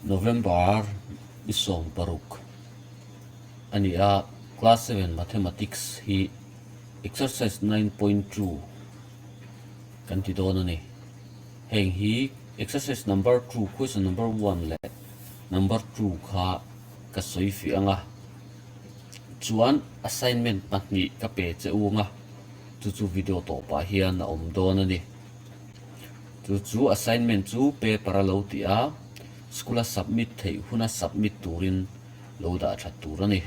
November i 16 a ni a, Class 7 Mathematics hi Exercise 9.2 kan ti dawn a ni. Heng hi Exercise number 2, question number 1 leh number 2 kha ka sawi fiah ang a. Chuan assignment pahnih ka pe che u ang a, chu chu video tawpah hian a awm dawn a ni. Chu chu assignment chu paper a lo tih a, school a submit theih huna submit turin lo dah that tur a ni.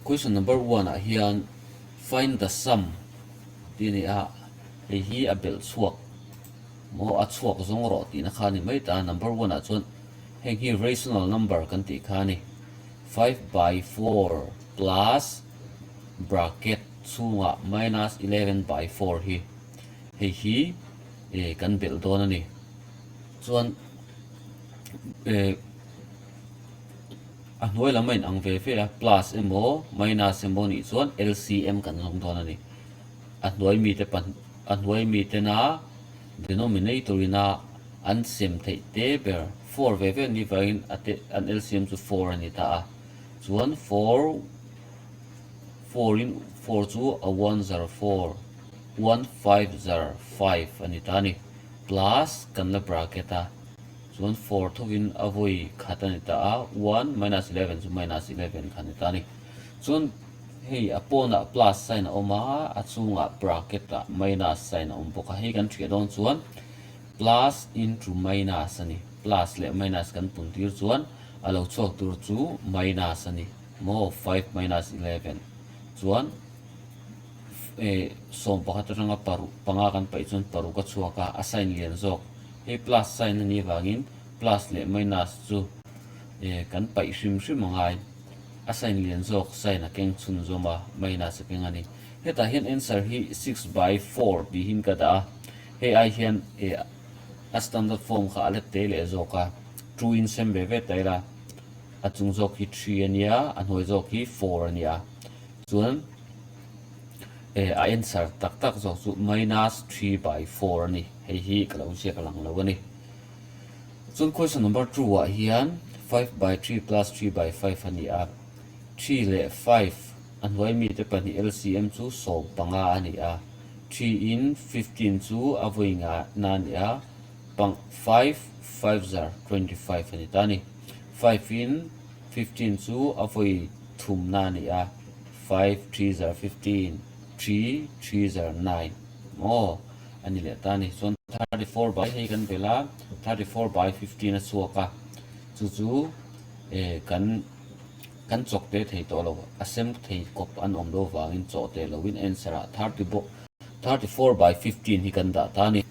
Question number one ah hian find the sum tih a ni a, hei hi a belh chhuak maw a chhuak zawng rawh tihna kha a ni mai ta. Number one ah chuan heng hi rational number kan tih kha a ni. 5 by 4 plus bracket chhungah minus 11 by 4 hi hei hi eh kan belh dawn a ni. Chuan eh a hnuai lam a inang ve ve a, plus emaw minus emaw nih chuan LCM kan zawng dawn a ni. A hnuai mite pahnih a hnuai mitena denominator ina an sem theih te ber 4 ve ve ni vangin a te an LCM chu 4 a ni ta a. Chuan 4 4 in 4 chu a 1 zar 4 1 5 zar 5 a ni ta a ni. Plus kan la bracket a, chuan 4 thawkin a vawi khat a ni ta a, 1 minus 11 chu minus 11 kha a ni ta a ni. Chuan hei a pawnah plus sign a awm a, a chungah bracket ah minus sign a awm bawk a, hei kan hriat dawn chuan plus into minus a ni. Plus leh minus kan pun tir chuan a lo chhuak tur chu minus a ni maw, 5 minus 11 chuan eh 11 atanga paruk panga kan paih chuan paruk a chhuak a, a sign lian zawk. Hei plus sign a nih avangin plus leh minus chu eh kan paih hrim hrim a ngai. A sign lian zawk sign a keng chhun zawm a, minus a keng a ni. Hetah hian answer hi 6 by 4 tihin ka dah a, hei ai hian eh a standard form kha a let te leh zawk a, 2 in sem ve ve ta ila a chung zawk hi 3 a nia, a hnuai zawk hi 4 a nia. Chuan eh a answer tak tak zawk chu minus 3 by 4 a ni, hei hi ka lo ziak lang lo a ni. Chuan question number 2 ah hian 5 by 3 plus 3 by 5 a ni a, 3 leh 5 a hnuai mite pahnih LCM chu 15 a ni a, 3 in 15 chu a vawi nga na a ni a, pang 5 5 zar 25 a ni ta a ni. 5 in 15 chu a vawi thum na a ni a, 5 3 zar 15, 3 3 zar 9 maw a ni leh ta a ni. Chuan 34 by hei kan belh a, 34 by 15 a chhuak a, chu chu eh kan kan chawk te thei tawh lo, a sem thei kawp an awm lo vangin chawh teh loin answer ah 34 by 15 hi kan dah ta a ni.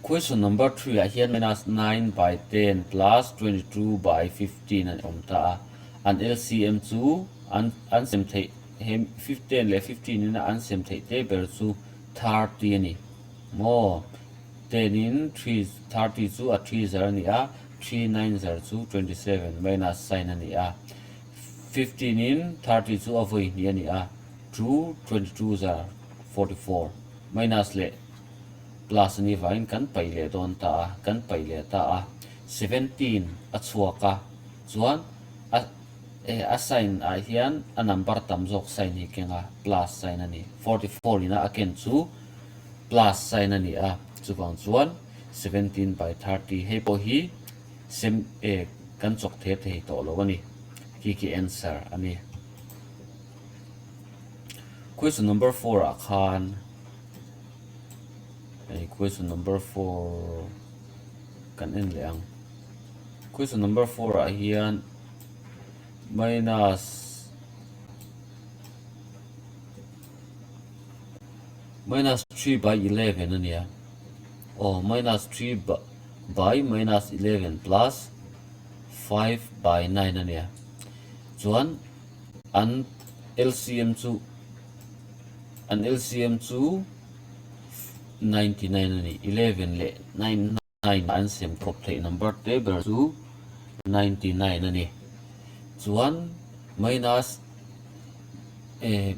Question number 3 ah hian minus 9 by 10 plus 22 by 15 an awm ta a, an LCM chu an an sem theih he 10 leh 15 ina an sem theih te ber chu 30 a ni maw? 10 in 3 30 chu a 3 zar a ni a, 3 9 zar chu 27 minus sign a ni a, 15 in 30 chu a vawi hnih a ni a, 2 22 zar 44 minus leh plus a nih vangin kan paih leh dawn ta a, kan paih leh ta a, 17 a chhuak a, chuan a eh a sign ah hian a number tam zawk sign hi keng a, plus sign a ni, 44 ina a ken chu plus sign a ni a, chuvang chuan 17 by 30 hei pawh hi sem eh kan chawk the thei tawh lo a ni, khi khi answer a ni. Question number 4 ah khan hei question number 4 kan en leh ang. Question number 4 ah hian minus minus 3 by 11 a nia. Aw minus 3 by minus 11 plus 5 by 9 a nia. Chuan an LCM chu an LCM chu 99 a ni. 11 leh 9 9 an sem kawp theih number te ber chu 99 a ni. Chuan minus eh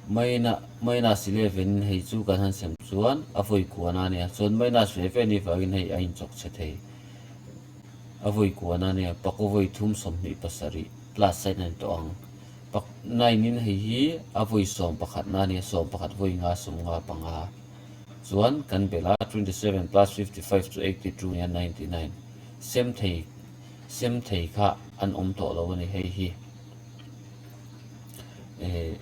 minus minus 11 hei chu kan han sem chuan a vawi kuan a nia. Chuan minus ve ve ni vangin hei a inchawk chhe thei. A vawi kuana nia, pakaw vawi thum 27 plus sign a ni tawh ang. Pak nine in hei hi a vawi 11 na nia, 11 vawi nga 55. Chuan kan belh a, 27 plus 55 chu 82 nia, 99. Sem thei sem thei kha an awm tawh lo a ni hei hi. Eh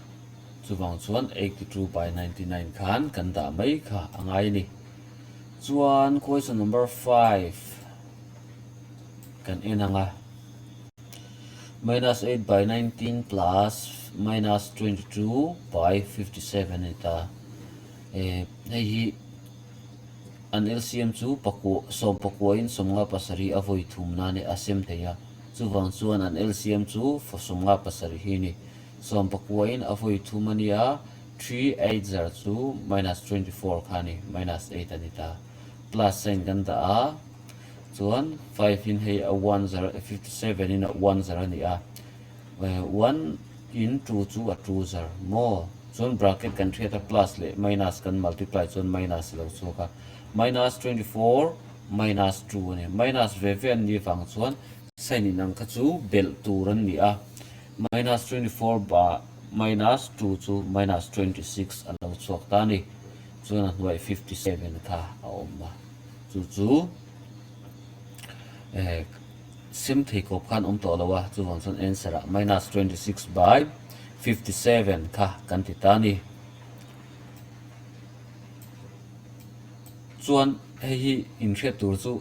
chuvang chuan 82 by 99 khan kan dah mai kha a ngai a ni. Chuan question number 5 kan en ang a. Minus 8 by 19 plus minus 22 by 57 a ni ta. Eh hei hi an LCM chu pakua sawmpakuain 57 a vawi thum nan a sem thei a. Chuvang chuan an LCM chu 57 hi a ni. Sawmpakuain a vawi thum a nia, 3 8 zar chu minus 24 kha a ni, minus 8 a ni ta. Plus sign kan dah a. Chuan 5 in hei a 1 zar 57 in a 1 zar a ni a, 1 in 2 chu a 2 zar maw? Chuan bracket kan hriat a plus leh minus kan multiply chuan minus a lo chhuak a, minus 24 minus 2 a ni. Minus ve ve an nih vang chuan sign inang kha chu belh tur an ni a, minus 24 ba minus 2 chu minus 26 a lo chhuak ta a ni. Chuan a hnuai 57 kha a awm a. Chu chu eh sem thei kawp khan awm tawh lo a, chuvang chuan answer ah minus 26 by 57 kha kan ti ta a ni. Chuan hei hi inhriat tur chu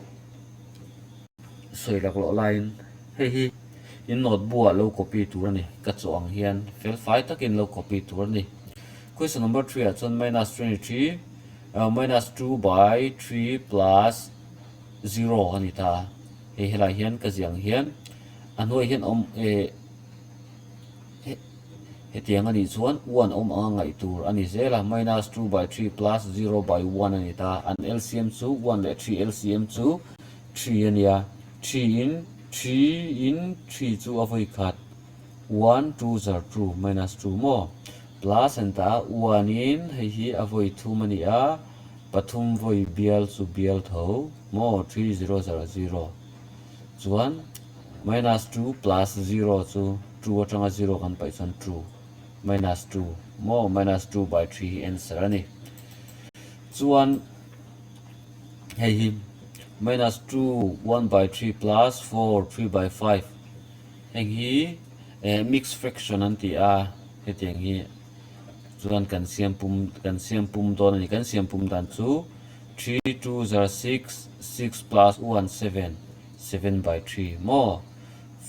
sawi laklawh laiin hei hi in notebook ah lo copy tur a ni, ka chawh ang hian fel fai takin lo copy tur a ni. Question number 3 ah chuan minus 23 Minus 2 by 3 plus 0 a ni ta a, hei helai hian ka ziah ang hian a hnuai hian awm eh hetiang a nih chuan 1 awm anga ngaih tur a ni zel a, minus 2 by 3 plus 0 by 1 a ni ta a, an LCM chu 1 leh 3 LCM chu 3 a nia, 3 in 3 in 3 chu a vawi khat 1 2 zar 2 minus 2 maw? Plus an ta a, 1 in hei hi a vawi thum a ni a, pathum vawi bial chu bial tho maw 3 0 0 0 chuan minus 2 plus 0 chu 2 atanga 0 kan paih chuan 2 minus 2 maw minus 2 by 3 hi answer a ni. Chuan hei hi minus 2 1 by 3 plus 4 3 by 5 heng hi eh mixed fraction an ti a. Hetiang hi chuan kan siam pum kan siam pum dawn a ni. Kan siam pum dan chu 3 2 zar 6, 6 plus 1 7, 7 by 3 maw?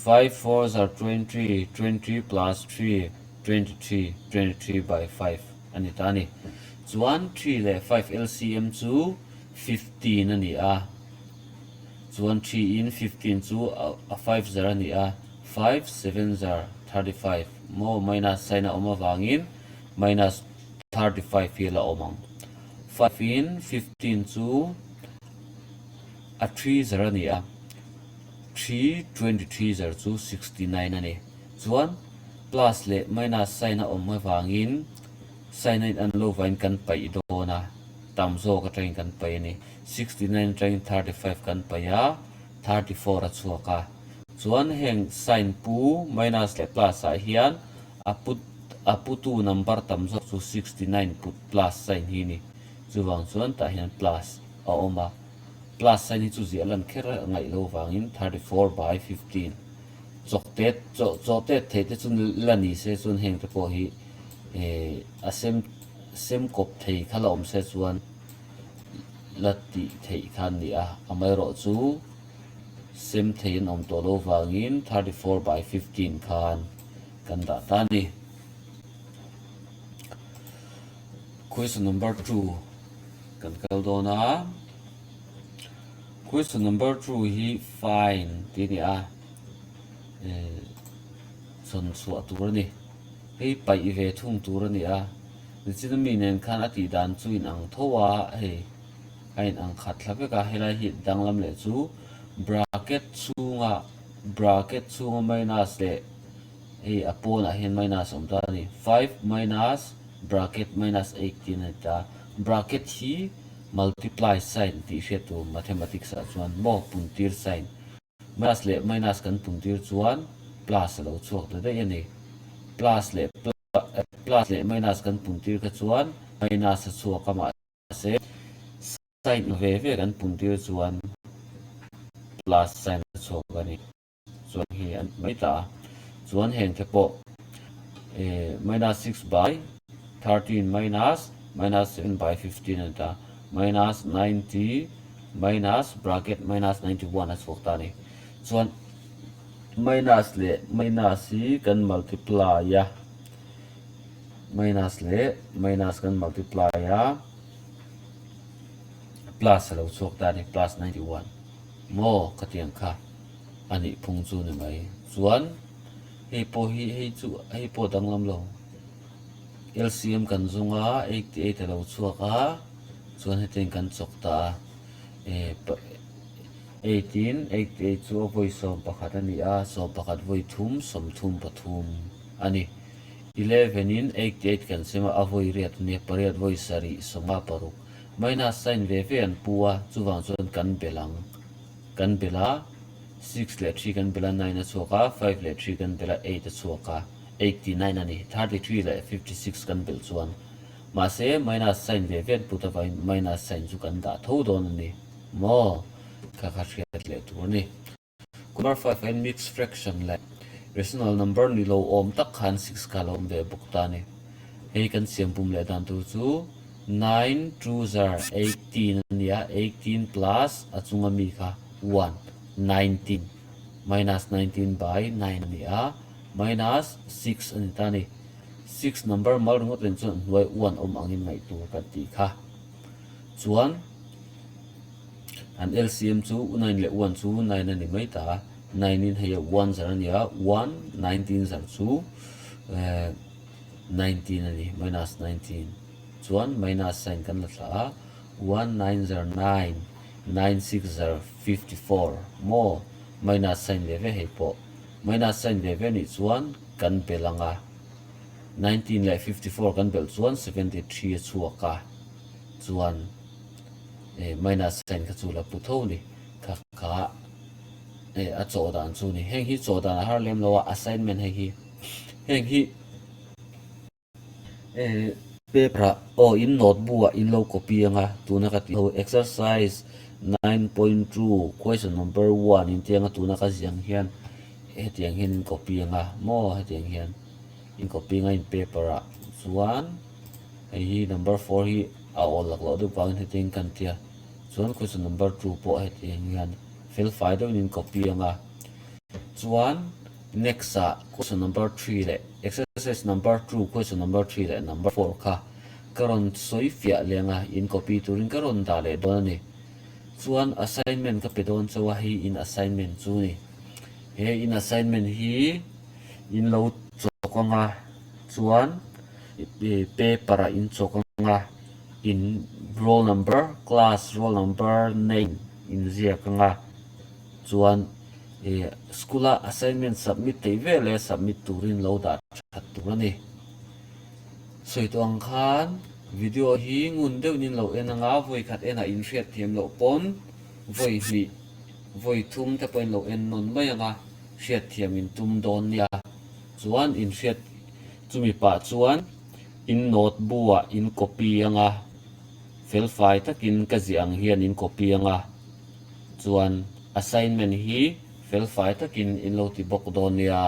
5 4 zar 20, 20 plus 3, 23, 23 by 5 a ni ta a ni. Chuan 3 leh 5 LCM chu 15 a ni a. Chuan 3 in 15 chu a 5 zar a ni a, 5 7 zar 35. Maw minus sign a awm avangin minus 35 hi a la awm ang. 5 in 15 chu a 3 zar a ni a, 3 23 zar chu 69 a ni. Chuan plus leh minus sign a awm avangin sign a in an lo vain kan paih dawn a, tam zawk atangin kan paih a ni. 69 atangin 35 kan paih a, 34 a chhuak a. Chuan heng sign pu minus leh plus ah hian a put a putu number tam zawk chu 69 put plus sign hi a ni. Chuvang chuan tah hian plus a awm a. Plus sign hi chu ziah lan kher a ngaih lo vangin 34 by 15 chawk tet chaw chaw tet theih te chu la ni se chuan heng te pawh hi eh a sem sem kawp thei kha la awm se chuan la tih theih kha a ni a. Amaherawhchu. Sem thei an awm tawh lo vangin 34 by 15 khan kan dah ta a ni. Question number 2 kan kal dawn a. Question number 2 hi fine tih a ni a, chhawn chhuah tur a ni. Hei paih ve thung tur a ni a, nichina mi nen khan a tih dan chu inang tho a hei. A in ang khat thla vek a, helai hi danglam leh chu bracket chhunga bracket chhunga minus leh hei a pawnah hian minus a awm ta a ni. 5 minus bracket minus 8 tih a ni ta. Bracket hi multiply sign tih hriat tur mathematics ah chuan maw puntir sign. Minus leh minus kan pun tir chuan plus a lo chhuak ta daih a ni. Plus leh plus leh minus kan pun tir kha chuan minus a chhuak a mahse sign ve ve kan pun tir chuan plus sign a chhuak a ni. Chuan hi an mai ta a, chuan heng te pawh minus 6 by 13 minus minus 7 by 15 a ni ta, minus 90 minus bracket minus 91 a chhuak ta a ni. Chuan minus leh minus hi kan multiply a, minus leh minus kan multiply a, plus a lo chhuak ta a ni, plus 91 maw khatiang kha. A nih phung chu ni mai. Chuan hei pawh hi hei chu hei pawh danglam lo. LCM kan zawng a, 88 a lo chhuak a, chuan hetiang kan chawk ta a. Eh 18, 88 chu a vawi 11 a ni a, 11 vawi thum, 33 a ni. 11 in 88 kan sem a, a vawi riat a nia, pariat vawi sarih, 56. Minus sign ve ve an pu a, chuvang chuan kan belh ang. Kan belh a, six leh three kan belh a, nine a chhuak a, five leh three kan belh a, eight a chhuak a, 89 a ni. 33 leh 56 kan belh chuan mahse minus sign ve ve an put avangin minus sign chu kan dah tho dawn a ni maw? Kha kha hriat leh tur a ni. Number five ah hian mixed fraction leh rational number ni lo awm tak khan six kha a lo awm ve bawk ta a ni. Hei kan siam pum leh dan tur chu nine two zar 18 a nia, 18 plus a chunga mi kha one, 19 minus 19 by nine a ni a, minus six a ni ta a ni. Six number mal ringawt len chuan a hnuai one awm angin ngaih tur kan tih kha. Chuan an LCM chu nine leh one chu nine a ni mai ta a, nine in hei a one zar a ni a, one 19 zar chu eh 19 a ni, minus 19 chuan minus sign kan la thlah a, one nine zar nine, nine six zar 54 maw minus sign ve ve hei pawh minus sign ve ve nih chuan kan belh ang a, 19 leh 54 kan belh chuan 73 a chhuak a, chuan eh minus sign kha chu la pu tho ni, kha kha eh a chawh dan chu ni, heng hi chawh dan a har lem lo a assignment hei hi. Heng hi paper ah aw in notebook ah in lo copy anga tuna ka tih ho exercise 9.2 question number 1 in tianga tuna ka ziah ang hian hetiang hian in copy anga maw hetiang hian in copy anga in paper ah chuan hei hi number 4 hi a awl lak loh deuh vangin hetiang kan tia chuan question number 2 pawh hetiang hian fel fai deuhin in copy anga chuan. Next ah question number 3 leh exercise number 2 question number 3 leh number 4 kha ka rawn sawi fiah leng a, in copy turin ka rawn dah leh dawn a ni. Chuan assignment ka pe dawn chauh a, hei in assignment chu ni. He in assignment hi in lo chawk ang a, chuan paper ah in chawk ang a, in roll number, class roll number, name in ziak ang a, chuan Ih school a assignment submit theih vel e submit turin lo dah that tur a ni. Sawi tawh ang khan video hi ngun deuhin in lo en anga vawi khat enah in hriat thiam loh pawn vawi hnih vawi thum te pawhin lo en nawn mai anga hriat thiam in tum dawn nia. Chuan in hriat chumi pah chuan in note bu ah in copy anga felfai takin ka ziah ang hian in copy anga chuan Assignment hi felfai takin in lo ti bawk dawn nia.